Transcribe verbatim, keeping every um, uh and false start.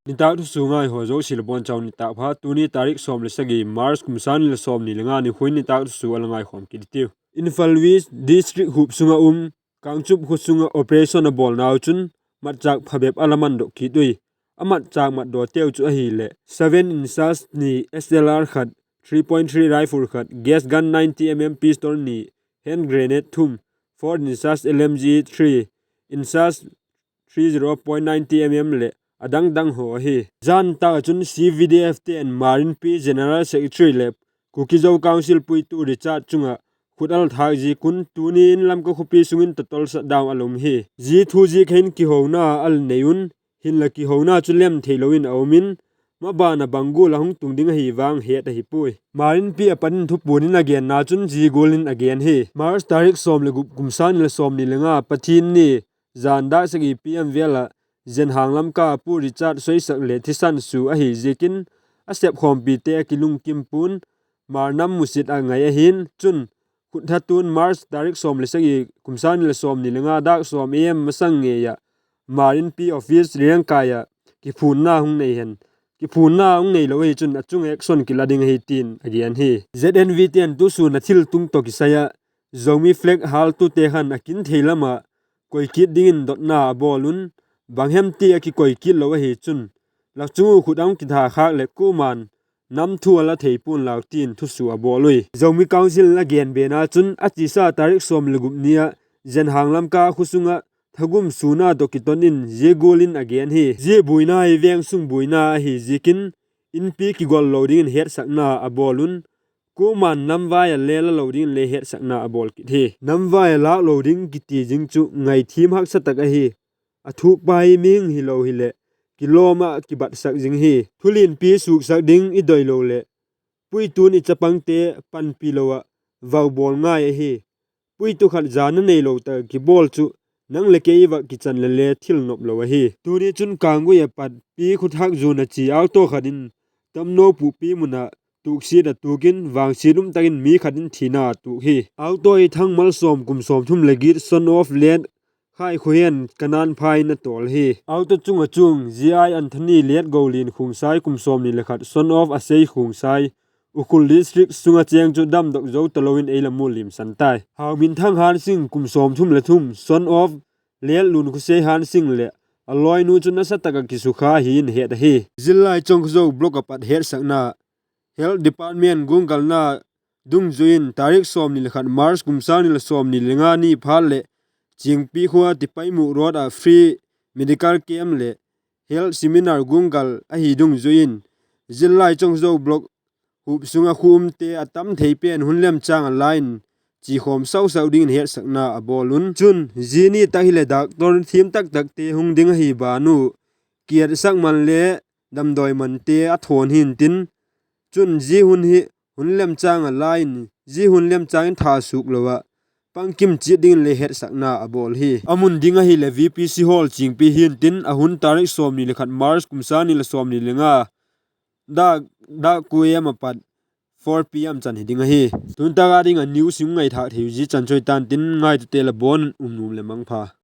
Nitâk thusua ngaihaw zosia la bawn chau nitâk pha. Tuni tarik sawm le sagi March kum sâng ni le sawmni le nga nikhua in nitâk thusua la ngaikhawm kit hitiu. Imphal West District huap sung ah um Kangchup khua sung ah operation a bawlnau chun matchâk phabep a la mandok kit ui. A matchâk matdawteu chu ahileh seven inches ni S L R khat, three point three rifle khat, gas gun ninety mm pistol ni, hand grenade thum, four inches L M G three inches three zero point ninety mm leh a dang dang haw ahi. Zan tak ah chun C V D F te'n Marinpi General Secretary leh Kuki-Zo Council puitu Richard chung ah khut a la thâk ziak un tuni in Lamka khawpi sung in total shutdown a la um hi. Zia thu ziak hin kihona a la nei un, hinla kihona chu lem theilo in a um in, maban ah bang gual a hung tung ding ahi vang het ahi puai. Marinpi a pat in thupuan in a genna chun zia gual in a gen hi. March tarik sawm le gup kum sâng ni le sawmni le nga Pathian ni zan dâk sagi P M vêl ah Zenhang Lamka Pu Richard Soisak leh thisan su ahi ziakin a sepkhawmpite a kilungkim pua'n, Mar nam musit a ngai ahi'n chun, khut thatu'n March tarik sawm le sagi kum sâng ni le sawmni le nga dâk sawm A M masang ngei ah Marinpi office Riangkai ah kiphunna hung nei hen, kiphunna hung neilo ahi chun a chung action kila ding ahi tin a gen hi. Z N V te'n tusua a thil tung tawh kisai ah Zomi flag hâltute khan a kin thei lam ah koi kit dingin dotna a bawl un, bang hem ti a kikoi kit lo ahi chun, lak chung u khut a hung kitha khâk leh kuama'n nam thu a la thei pua'n lau tin thusua a bawl ui. Zomi Council in a gen bena chun a chisa tarik sawm le gup ni ah Zenhang Lamka khua sung ah thagum suna tawh kiton in zia gual in a gen hi. Zia buaina hi veng sung buaina ahi ziakin inpi kigol lo dingin hetsakna a bawl un, kuama'n namvai a le la lo dingin le hetsakna a bawl kit hi. Namvai a lâk lo ding kiti zing chu ngaithiam haksa tak ahi. A thukpa hi mihing hilo hileh kilawm ah kibatsak zing hi. Thulianpi suksak ding i doilo leh puitu'n i chapangte panpi lo ah vau bawl ngai ahi. Puitu khat jana neilo tak ah kibawl chu nang leh kei i vak kichan le le thil nop lo ahi. Tuni chun Kanggui ah pat pi khuthak zuan a chia auto khat in Tamno pupi mun ah tuksiat a tuk in vangsiat um tak in mi khat in thina a tuk hi. Auto hi Thangmalsawm kum sawmthum leh giat, son of late Khaikhuen, Kanaan Phai in a tawl hi. Auto chung ah chuang G I Anthony late Golian Khuangsai kum sawmni le khat, son of Asei Khuangsai, Ukhrul District sung ah chêng chu damdok zo talo in ei la mu limsan tai. Hauminthang Hansing kum sawmthum le thum, son of late Lunkhosei Hansing leh a lawinu chu nasa tak ah kisukha hi in het ahi. Zillai Chongkhozo Block ah pat hetsakna, Health Department guanggalna dungzui in tarik sawmni le khat March kum sâng ni le sawmni le nga ni phat leh Chingpi khua Tipaimukh Road ah free medical camp leh health seminar guanggal ahi dungzui in, Zillai Chongkhozo Block huap sung ah khua umte a tam thei pen hun lemchâng a la in chiakhawm sau sau dingin hetsakna a bawl un. Chun zia ni tak hileh doctor thiam tak takte hung ding ahi ban u, kietsak man le damdawi mante a thawn hi'ntin, chun zia hun hi hun lemchâng a la in, zia hun lemchâng in tha suk lo ah pangkim chiat dingin le hetsakna a bawl hi. A mun ding ahileh V P C Hall Chingpi hi'ntin, a hun tarik sawmni le khat March kum sâng ni le sawmni le nga, dak, dak kua am a pat four P M chan hi ding ahi. Tun tak a ding a news hung ngaithâk thei uh zia chan chu ahi ta'n tin, ngaitute la bawn un um nuam leh mangpha.